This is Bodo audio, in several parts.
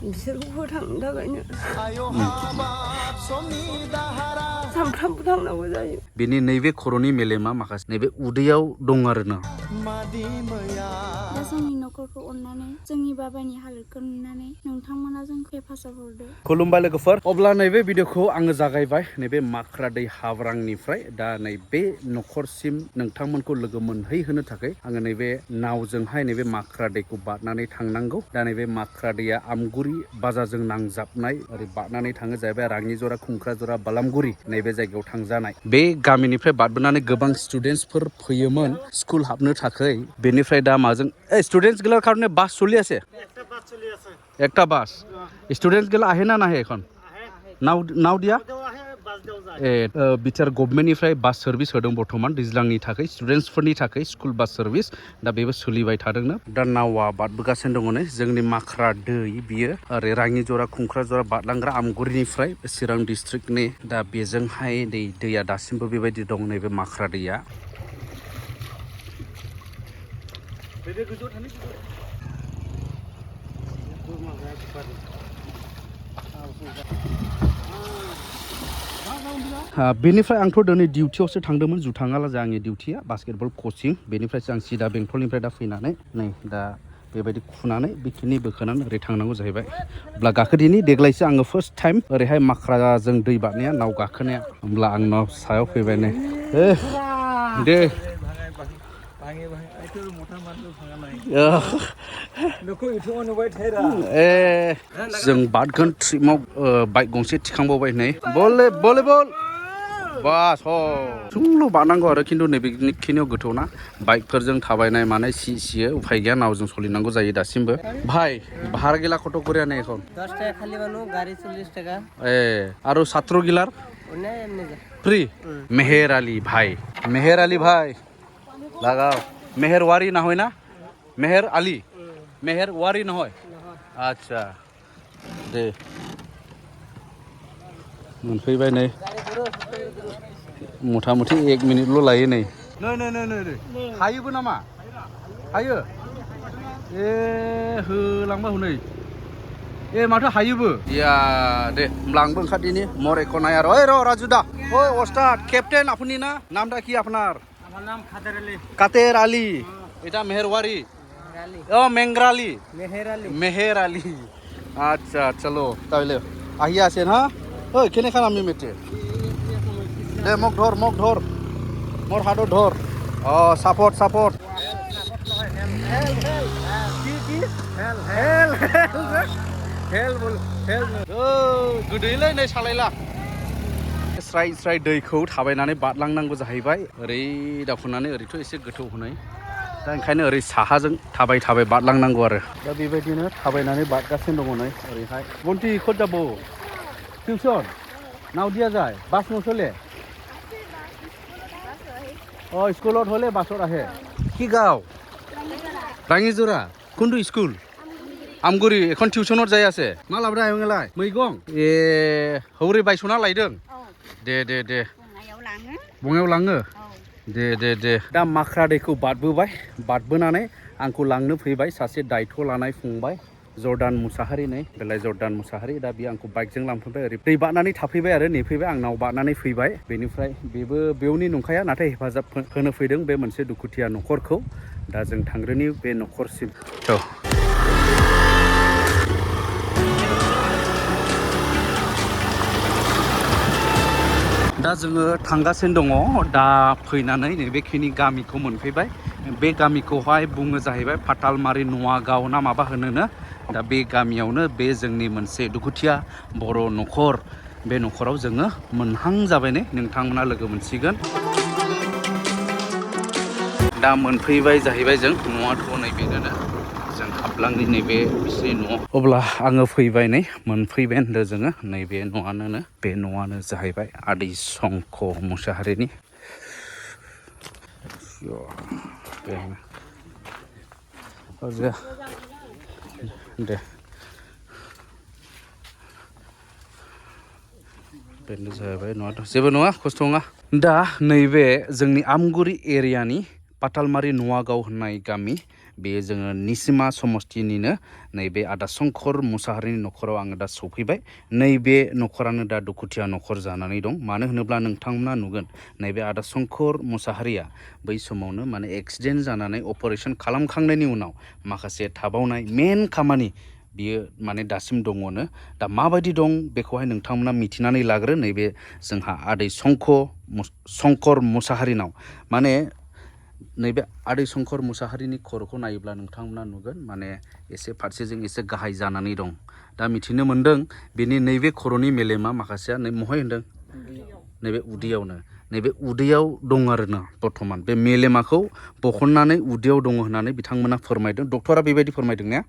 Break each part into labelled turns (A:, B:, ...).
A: बिसोरखौ फोथांनो थाखायनो सानफ्रामबो थांनांगौ जायो
B: बेनि नैबे खर'नि मेलेमा माखासे नैबे उदैयाव दं आरोना
C: दा जोंनि न'खरखौ अननानै जोंनि बाबानि हालोदखौ नुनानै नोंथांमोना जोंखौ हेफाजाब हरदो
B: खुलुमबाय लोगोफोर अब्ला नैबे भिडिअखौ आङो जागायबाय नैबे माख्रा दै हाब्रांनिफ्राय दा नैबे न'खरसिम नोंथांमोनखौ लोगो मोनहैहोनो थाखाय आङो नैबे नावजोंहाय नैबे माख्रा दैखौ बारनानै थांनांगौ दा नैबे माख्रा दैया आमगुरि बाजारजों नांजाबनाय ओरै बारनानै थाङो जाहैबाय राङिजरा खुंख्राजरा बालामगुरि नैबे जायगायाव थांजानाय बे गामिनिफ्राय बारबोनानै गोबां स्टुडेन्टसफोर फैयोमोन स्कुल हाबनो थाखाय बेनिफ्राय दा माजों स्टুডেন্টস গেলার কারণে বাস চলি আছে একটা বাস স্টুডেন্টস গেলা আহে না নাহে এখন नाव दिया बिटिआर गभर्नमेन्टनिफ्राय बास सार्भिस होदों बर्थमान दैज्लांनि थाखाय स्टुडेन्टसफोरनि थाखाय स्कुल बास सार्भिस दा बेबो सोलिबाय थादोंनो दा नावा बारबोगासिनो दङ नै जोंनि माख्रा दै बियो ओरै राङिजरा खुंख्राजरा बारलांग्रा आमगुरिनिफ्राय चिरां डिस्ट्रिक्टनि दा बेजोंहाय दैया दासिमबो बेबायदि दं नैबे माख्रा दैया बेनिफ्राय आंथ' दिनै डिउटियावसो थांदोंमोन जुथाङालाजा आंनि डिउटिया बास्केटबल कचिं बेनिफ्रायसो आं सिदा बेंटलनिफ्राय दा फैनानै नै दा बेबायदि खुनानै बिखिनि बोखोनानै ओरै थांनांगौ जाहैबाय अब्ला गाखोदिनि देग्लायसो आङो फार्स्ट टाइम ओरैहाय माख्राजों दै बारनाया नाव गाखोनाया होमब्ला आंनाव सायाव फैबाय नै दे जों बारगोन ट्रिपआव बाइक गंसे थिखांबावबाय नै बले बल बास सुंल' बारनांगौ आरो खिन्थु नैबेखिनियाव गोथौ ना बाइकफोरजों थाबायनाय मानाय सियो उफाय गैया नावजों सोलिनांगौ जायो दासिमबो भाई भाड़ा गिला कत করে নেই এখন
A: 10 টাকা খালি বানো গাড়ি 40 টাকা
B: আর ছাত্র গিলার ফ্রি মেহের আলী ভাই লাগাও মেহেরওয়ারি না হয় না মেহের আলী মেহেরওয়ারি না হয় আচ্ছা দে मोनफैबाय नै मथा मथि 1 मिनिटल' लायो नै हायोबो नामा हायो होलांबा हनै माथो हायोबो या दे होमब्ला आंबो ओंखारदिनि मरेखौ नाय आरो र' राजु दा ওস্তাদ ক্যাপ্টেন আপনি না নামটা কি আপনার আমার নাম কাদের আলী এটা মেহেরওয়ারি মেংরালি মেহের আলী আচ্ছা চলো তাহলে আহিয়া আছেন হ্যাঁ কেনে খান আমি মেটে দে মোক ধর মোর হাতত ধর সাপোর্ট गोदैलै नै सालायला स्राय दैखौ थाबायनानै बारलांनांगौ जाहैबाय ओरै दावखोनानै ओरैथ' एसे गोथौ हनै दा ओंखायनो ओरै साहाजों थाबाय बारलांनांगौ आरो दा बेबायदिनो थाबायनानै बारगासिनो दङ नै ओरैहाय बन्टी खत जाबो টিউশন নাও দিয়া যায় বাস নচলে স্কুলত হলে বাছত আহে কি গাঁও রাঙিজোৰা কোনটো স্কুল আমগুৰি এখন টিউশনত যাই আছে मा लाबोदों आयंलाय मैगं हौरै बायस'ना लायदों दे बङायाव लाङो दे दा माख्रा दैखौ बारबोनानै आंखौ लांनो फैबाय सासे दायथ' लानाय फंबाय जर्डान मुसाहारी नै बेलाय जर्डान मुसाहारी दा बियो आंखौ बाइकजों लांफैबाय ओरै दै बारनानै थाफैबाय आरो नेफैबाय आंनाव बारनानै फैबाय बेनिफ्राय बेबो बेवनि नंखाया नाथाय हेफाजाब होनो फैदों बे मोनसे दुखुथिया न'खरखौ दा जों थांग्रोनि बे न'खरसिम दा जोङो थांगासिनो दङ दा फैनानै नैबेखिनि गामिखौ मोनफैबाय बे गामिखौहाय बुङो जाहैबाय फाथालमारि नवागाव ना माबा होनोनो दा बे गामियावनो बे जोंनि मोनसे दुखुथिया बर' न'खर बे न'खराव जोङो मोनहां जाबाय नै नोंथांमोना लोगो मोनसिगोन दा मोनफैबाय जाहैबाय जों न'आथ' नैबेनो जों हाबलांनि नैबे बिसिनि न' अब्ला आङो फैबाय नै मोनफैबाय होनदों जोङो नैबे न'आनो बे न'आनो जाहैबाय आदै संख मोसाहारिनि दे बेनो जाहैबाय न'आथ' जेबो नङा खस्थ' नङा दा नैबे जोंनि आमगुरि एरियानि पातालमारि नवागाव होननाय गामि बेयो जोङो निसिमा समस्तिनिनो नैबे आदा शंकर मुसाहारिनि नखराव आङो दा सफैबाय। नैबे नखरानो दा दुखुथिया नखर जानानै दं। मानो होनोब्ला नोंथांमोना नुगोन नैबे आदा शंकर मुसाहारिया बै समावनो माने एक्सिडेन्ट जानानै अपारेशन खालामखांनायनि उनाव माखासे थाबावनाय मेन खामानि बियो माने दासिम दङनो। दा माबायदि दं बेखौहाय नोंथांमोना मिथिनानै लाग्रो। नैबे जोंहा आदै शंकर मुसाहारिनाव माने नैबे आदै शंकर मुसाहारिनि खर'खौ नायोब्ला नोंथांमोना नुगोन माने एसे फारसेजों एसे गाहाय जानानै दं। दा मिथिनो मोन्दों बिनि नैबे खर'नि मेलेमा माखासेया महाय होनदों नैबे उदैयावनो, नैबे उदैयाव दं आरोना बर्थमान बे मेलेमाखौ बखननानै उदैयाव दङ होननानै बिथांमोना फोरमायदों। डक्टरा बेबायदि फोरमायदों ने?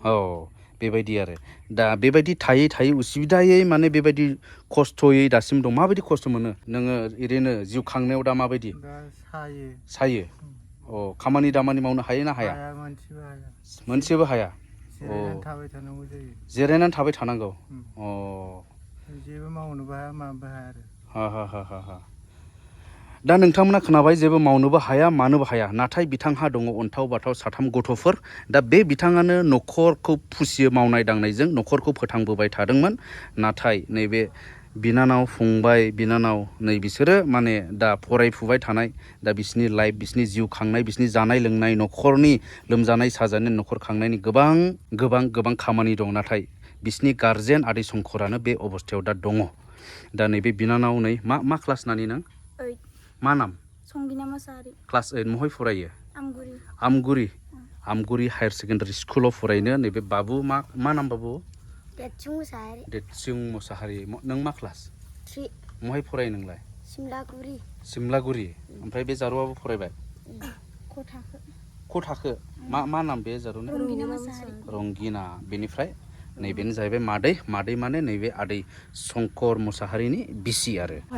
B: औ बेबायदि आरो दा बेबायदि थायै थायै उसुबिदायै माने बेबायदि खस्थ'यै दासिम दं। माबायदि खस्थ' मोनो नोङो ओरैनो जिउ खांनायाव दा माबायदि? सायो। खामानि दामानि मावनो हायो ना हाया? मोनसेबो हाया। जिरायनानै थाबाय थानांगौ।
D: जेबो मावनोबो हाया मानोबो हाया आरो।
B: दा नोंथांमोना खोनाबाय जेबो मावनोबो हाया मानोबो हाया। नाथाय बिथांहा दङ अन्थाव बाथाव 3 गथ'फोर। दा बे बिथाङानो नखरखौ फुसियो, मावनाय दांनायजों नखरखौ फोथांबोबाय थादोंमोन। नाथाय नैबे बिनानाव फंबाय बिनानाव नै बिसोरो माने दा फरायफुबाय थानाय, दा बिसिनि लाइफ, बिसिनि जिउ खांनाय, बिसिनि जानाय लोंनाय, नखरनि लोमजानाय साजानाय, नखर खांनायनि गोबां खामानि दं। नाथाय बिसिनि गारजेन आदै शंकरानो बे अबस्थायाव दा दङ। दा नैबे बिनानाव नै मा क्लास नानि नों?
C: 8।
B: मा नाम?
C: संगिना मोसाहारि।
B: क्लास 8 महाय फरायो?
C: आमगुरि।
B: आमगुरि हायार सेकेन्डारि स्कुलाव फरायनो नैबे बाबु मा नाम बाबु? देदसिं मोसाहारि। नों मा क्लास?
C: 3।
B: महाय फरायो नोंलाय? सिमलागुरि। ओमफ्राय बे जारौआबो फरायबाय? क' थाखो। मा नाम बे जारौनि? रंगिना। बेनिफ्राय नैबेनो जाहैबाय मादै माने नैबे आदै शंकर मुसाहारिनि बिसि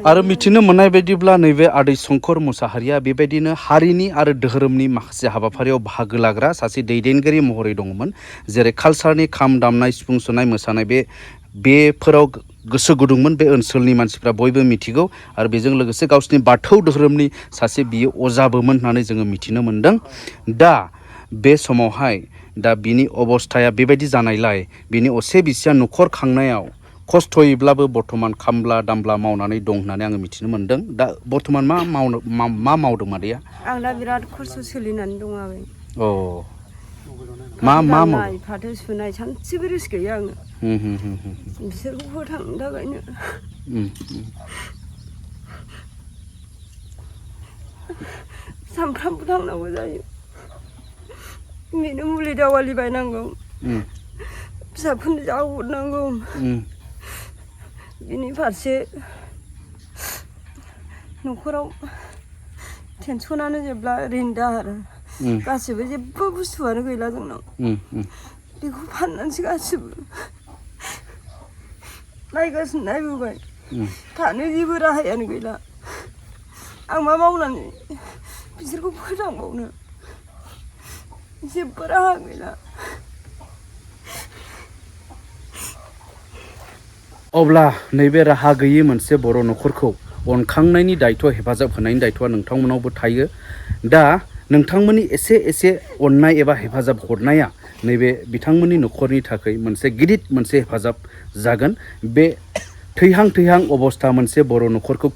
B: आरो मिथिनो मोननाय बायदिब्ला नैबे आदै शंकर मुसाहारिया बेबायदिनो हारिनि आरो धोरोमनि माखासे हाबाफारियाव बाहागो लाग्रा सासे दैदेनगिरि महरै दङमोन। जेरै कालसारनि खाम दामनाय, सिफुं सुनाय, मोसानाय बेफोराव गोसो गुदुंमोन। बे ओनसोलनि मानसिफ्रा बयबो मिथिगौ। आरो बेजों लोगोसे गावसिनि बाथौ धोरोमनि सासे बियो अजाबोमोन होननानै जोङो मिथिनो मोनदों। दा बे समावहाय दा बिनि अबस्थाया बेबायदि जानायलाय बिनि असे बिसिया नखर खांनायाव खस्थ'यैब्लाबो बर्थमान खामला दामला मावनानै दं होननानै आङो मिथिनो मोनदों। दा बर्थमान मा मावदों मादैया?
A: आं दा बिराद खस्थ' सोलिनानै दं आबै।
B: मा
A: मावनाय, फाथो सुनाय सानसेबो रेस्ट गैया आङो। बिसोरखौ फोथांनो थाखायनो सानफ्रामबो थांनांगौ जायो। बेनो मुलि दावालि बायनांगौ, फिसाफोरनो जाहोहरनांगौ। बिनि फारसे नखराव टेनसनानो जोबला, ओरैनो दाहार गासिबो जेबो बुस्थुआनो गैला जोंनाव। बेखौ फाननानैसो गासिबो नायबोबाय थानो जेबो राहायानो गैला। आं मा मावनानै बिसोरखौ फोथांबावनो, जेबो राहा गैला।
B: अब्ला नैबे राहा गैयै मोनसे बर' नखरखौ अनखांनायनि दायथ', हेफाजाब होनायनि दायथ'आ नोंथांमोनावबो थायो। दा नोंथांमोननि एसे अननाय एबा हेफाजाब हरनाया नैबे बिथांमोननि नखरनि थाखाय गिदिर मोनसे हेफाजाब जागोन। बे थैहां अबस्था मोनसे बर' नखरखौ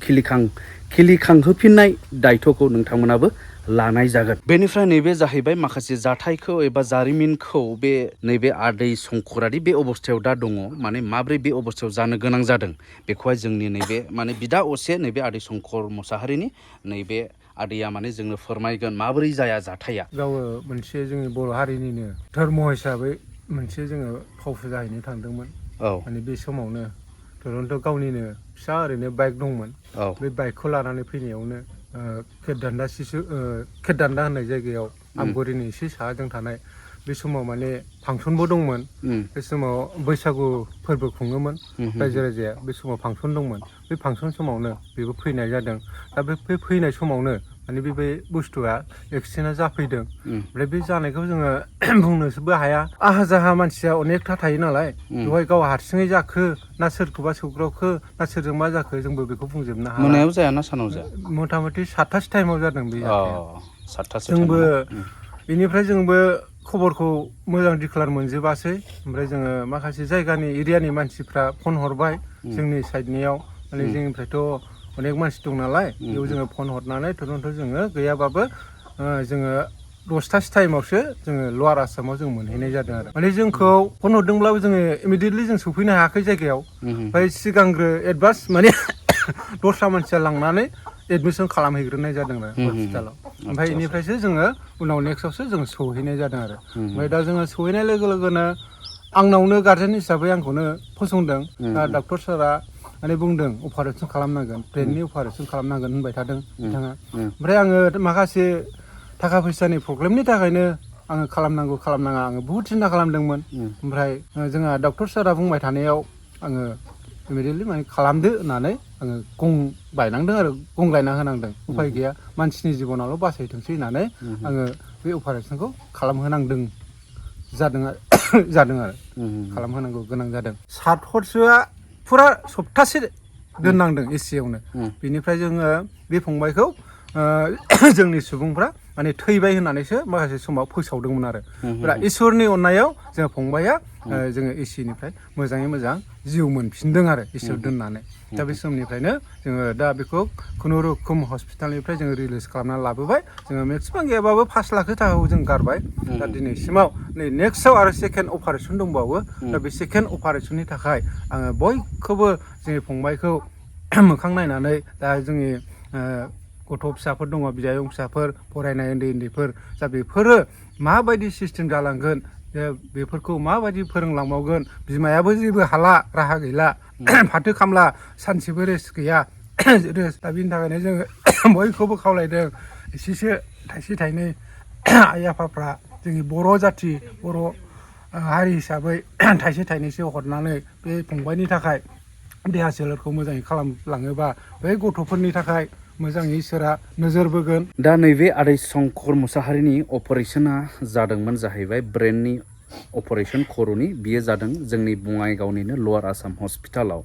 B: खिलिखांहोफिननाय दायथ'खौ नोंथांमोनाबो लानाय जागोन। बेनिफ्राय नैबे जाहैबाय माखासे जाथायखौ एबा जारिमिनखौ बे नैबे आदै शंकरादि बे अबस्थायाव दा दङ, माने माब्रै बे अबस्थायाव जानो गोनां जादों बेखौहाय जोंनि नैबे माने बिदा असे नैबे आदै शंकर मुसाहारिनि नैबे आदैया माने जोंनो फोरमायगोन माबोरै जाया जाथाया।
D: गावो मोनसे जोंनि बर' हारिनिनो धर्म हिसाबै मोनसे जोङो फाव फुजा हैनो थांदोंमोन। माने बे समावनो तुरन्त गावनिनो फिसा ओरैनो बाइक दंमोन। बे बाइकखौ लानानै फैनायावनो खेरदान्दा होननाय जायगायाव आमगुरिनि एसे साहाजों थानाय बे समाव माने फांसनबो दंमोन। बे समाव बैसागु फोरबो खुङोमोन रायजो राजाया। बे समाव फांसन दंमोन। बे फांसन समावनो बेबो फैनाय जादों। दा बे फैनाय समावनो माने बे बुस्थुआ एक्सिडेन्टआ जाफैदों। ओमफ्राय बे जानायखौ जोङो बुंनोबो हाया। आहा जाहा मानसिया अनेकथा थायो नालाय, बेवहाय गाव हारसिङै जाखो ना सोरखौबा सौग्रावखो ना सोरजों मा जाखो जोंबो बेखौ बुंजोबनो हाला।
B: मोनायाव जाया ना सानाव जाया?
D: मथा मथि 7थासो टाइमाव जादों बे जाथाया।
B: 7थासो
D: जोंबो बेनिफ्राय जोंबो खबरखौ मोजां डिक्लार मोनजोबासै ओमफ्राय जोङो माखासे जायगानि एरियानि मानसिफ्रा फन हरबाय जोंनि साइडनियाव माने जोंनिफ्रायथ' अनेक मानसि दं नालाय बेयाव जोङो फन हरनानै तुरन्त जोङो गैयाबाबो जोङो 10थासो टाइमावसो जोङो लवार आसामाव जों मोनहैनाय जादों आरो माने जोंखौ फन हरदोंब्लाबो जोङो इमिडियेटलि जों सफैनो हायाखै जायगायाव ओमफ्राय सिगांग्रो एडभान्स माने दस्रा मानसिया लांनानै एडमिसन खालामहैग्रोनाय जादों आरो हस्पिटालाव ओमफ्राय बेनिफ्रायसो जोङो उनाव नेक्स्टआवसो जों सहैनाय जादों आरो ओमफ्राय दा जोङो सहैनाय लोगो लोगोनो आंनावनो गार्जेन हिसाबै आंखौनो फसंदों दा डक्टर सारा माने बुंदों अपारेसन खालामनांगोन ब्रेननि अपारेसन खालामनांगोन होनबाय थादों बिथाङा ओमफ्राय आङो माखासे थाखा फैसानि प्रब्लेमनि थाखायनो आङो खालामनाङा आङो बुहुद सिन्था खालामदोंमोन ओमफ्राय जोंहा डक्टर सारा बुंबाय थानायाव आङो इमिडियेटलि माने खालामदो होननानै आङो गं बायनांदों आरो गं गायना होनांदों उफाय गैया मानसिनि जिबनावल' बासायथोंसै होननानै आङो बे अपारेसनखौ खालामहोनांदों जादों आरो खालामहोनांगौ गोनां जादों 7 हरसोआ फुरा सप्तासे दोननांदों एसियावनो बेनिफ्राय जोङो बे फंबायखौ जोंनि सुबुंफ्रा माने थैबाय होननानैसो माखासे समाव फोसावदोंमोन आरो दा इसोरनि अननायाव जोंहा फंबाया जोङो एसिनिफ्राय मोजाङै मोजां जिउ मोनफिनदों आरो इसोर दोननानै दा बे समनिफ्रायनो जोङो दा बेखौ खुनुरुखुम हस्पिटालनिफ्राय जोङो रिलिज खालामनानै लाबोबाय जोङो मेक्सिमाम गैयाबाबो 5 लाख थाखाखौ जों गारबाय दा दिनैसिमाव नै नेक्स्टआव आरो सेकेन्ड अपारेसन दंबावो दा बे सेकेन्ड अपारेसननि थाखाय आङो बयखौबो जोंनि फंबायखौ मोखां नायनानै दा जोंनि गथ' फिसाफोर दङ बिजायं फिसाफोर फरायनाय उन्दैफोर दा बेफोरो माबायदि सिस्टेम जालांगोन बेफोरखौ माबायदि फोरोंलांबावगोन बिमायाबो जेबो हाला राहा गैला फाथो खामला सानसेबो रेस्ट गैया दा बिनि थाखायनो जोङो बयखौबो खावलायदों एसेसो थाइसे थाइनै आइ आफाफ्रा जोंनि बर' जाथि बर' हारि हिसाबै थाइसे थाइनैसो हरनानै बे फंबायनि थाखाय देहा सोलेरखौ मोजाङै खालामलाङोबा बै गथ'फोरनि थाखाय मोजाङै इसोरा नोजोर बोगोन
B: दा नैबे आदै शंकर मुसाहारिनि अपारेशना जादोंमोन जाहैबाय ब्रेननि अपारेशन खर'नि बियो जादों जोंनि बङाइगावनिनो लवार आसाम हस्पिटालाव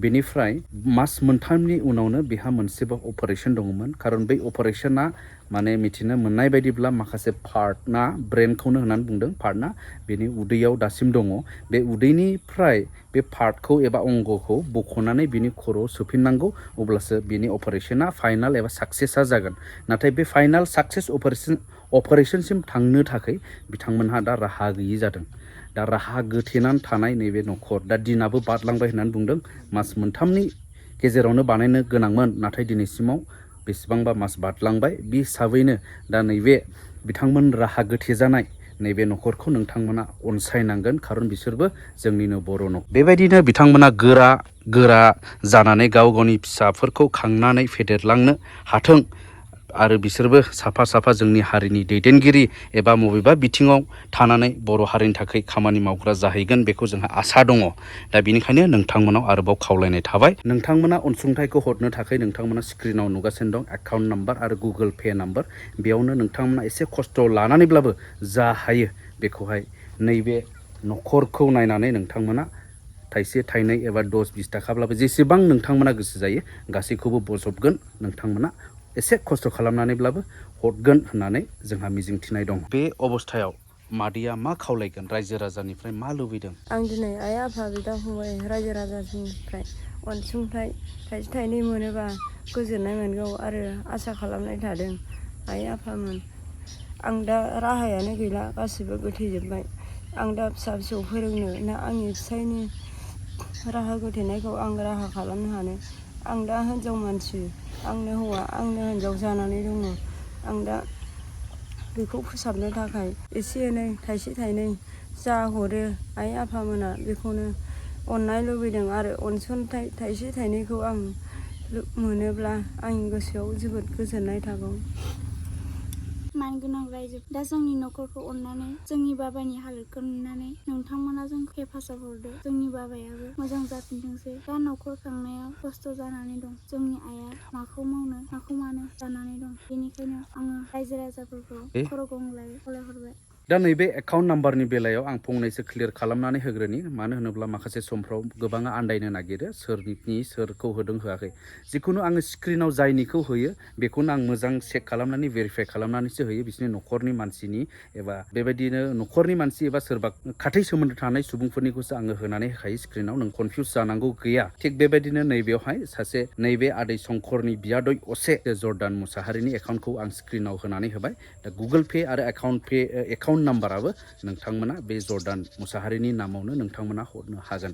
B: बेनिफ्राय मास मोनथामनि उनावनो बेहा मोनसेबाव अपारेशन दङमोन खारन बै अपारेशना माने मिथिनो मोननाय बायदिब्ला माखासे पार्टना ब्रेनखौनो होननानै बुंदों पार्टना बेनि उदैयाव दासिम दङ बे उदैनिफ्राय बे पार्टखौ एबा अंगखौ बख'नानै बिनि खर'आव सोफिननांगौ अब्लासो बिनि अपारेशना फाइनाल एबा साक्सेसआ जागोन नाथाय बे फाइनाल साक्सेस अपारेशनसिम थांनो थाखाय बिथांमोनहा दा राहा गैयि जादों दा राहा गोथेनानै थानाय नैबे न'खर दा दिनाबो बारलांबाय होननानै बुंदों मास मोनथामनि गेजेरावनो बानायनो गोनांमोन नाथाय दिनैसिमाव बेसेबांबा मास बारलांबाय बे हिसाबैनो दा नैबे बिथांमोन राहा गोथे जानाय नैबे न'खरखौ नोंथांमोना अनसायनांगोन खारन बिसोरबो जोंनिनो बर' न'खर बेबायदिनो बिथांमोना गोरा जानानै गाव गावनि फिसाफोरखौ खांनानै फेदेरलांनो हाथों आरो बिसोरबो साफा साफा जोंनि हारिनि दैदेनगिरि एबा बबेबा बिथिङाव थानानै बर' हारिनि थाखाय खामानि मावग्रा जाहैगोन बेखौ जोंहा आसा दङ दा बेनिखायनो नोंथांमोनाव आरोबाव खावलायनाय थाबाय नोंथांमोना अनसुंथाइखौ हरनो थाखाय नोंथांमोना स्क्रिनाव नुगासिनो दं एकाउन्ट नाम्बार आरो गुगोल पे नाम्बार बेयावनो नोंथांमोना एसे खस्थ' लानानैब्लाबो जा हायो बेखौहाय नैबे न'खरखौ नायनानै नोंथांमोना थाइसे थाइनै एबा 10-20 थाखाब्लाबो जेसेबां नोंथांमोना गोसो जायो गासैखौबो बजबगोन नोंथांमोना एसे खस्थ' खालामनानैब्लाबो हरगोन होननानै जोंहा मिजिंथिनाय दं बे अबस्थायाव मादैया मा खावलायगोन रायजो राजानिफ्राय मा लुबैदों
A: आं दिनै आइ आफा बिदा फंबाय रायजो राजाफोरनिफ्राय अनसुंथाइ थाइसे थाइनै मोनोबा गोजोननाय मोनगौ आरो आसा खालामनाय थादों आइ आफामोन आं दा राहायानो गैला गासिबो गोथैजोब्बाय आं दा फिसा फिसौ फोरोंनो ना आंनि फिसायनि राहा गोथेनायखौ आं राहा खालामनो हानो आं दा हिनजाव मानसि आंनो हौवा आंनो हिनजाव जानानै दङ आं दा बेखौ फोसाबनो थाखाय एसे एनै थाइसे थाइनै जा हरो आइ आफामोना बेखौनो अननाय लुबैदों आरो अनसुंथाइ थाइसे थाइनैखौ आं मोनोब्ला आंनि गोसोआव जोबोद गोजोननाय थागौ
C: मानगोनां रायजो दा जोंनि न'खरखौ अननानै जोंनि बाबानि हालोदखौ नुनानै नोंथांमोना जोंखौ हेफाजाब हरदो जोंनि बाबायाबो मोजां जाफिनथोंसै दा न'खर खांनायाव खस्थ' जानानै दं जोंनि आइया माखौ मावनो माखौ मानो जानानै दं बेनिखायनो आङो रायजो राजाफोरखौ खर' गंग्लाय खावलायहरबाय
B: दा नैबे एकाउन्ट नाम्बारनि बेलायाव आं फंनैसो क्लियार खालामनानै होग्रोनि मानो होनोब्ला माखासे समफ्राव गोबाङा आन्दायनो नागिरो सोरनि सोरखौ होदों होआखै जिखुनु आङो स्क्रिनाव जायनिखौ होयो बेखौनो आं मोजां चेक खालामनानै भेरिफाइ खालामनानैसो होयो बिसोरनि न'खरनि मानसिनि एबा बेबायदिनो न'खरनि मानसि एबा सोरबा खाथि सोमोन्दो थानाय सुबुंफोरनिखौसो आङो होनानै होखायो स्क्रिनाव नों कनफिउस जानांगौ गैया थिग बेबायदिनो नैबेयावहाय सासे नैबे आदै शंकरनि बियादै असे जर्डान मुसाहारिनि एकाउन्टखौ आं स्क्रिनाव होनानै होबाय दा गुगोल पे आरो एकाउन्ट नाम्बाराबो नोंथांमोना बे जर्डान मुसाहारिनि नामावनो नोंथांमोना हरनो हागोन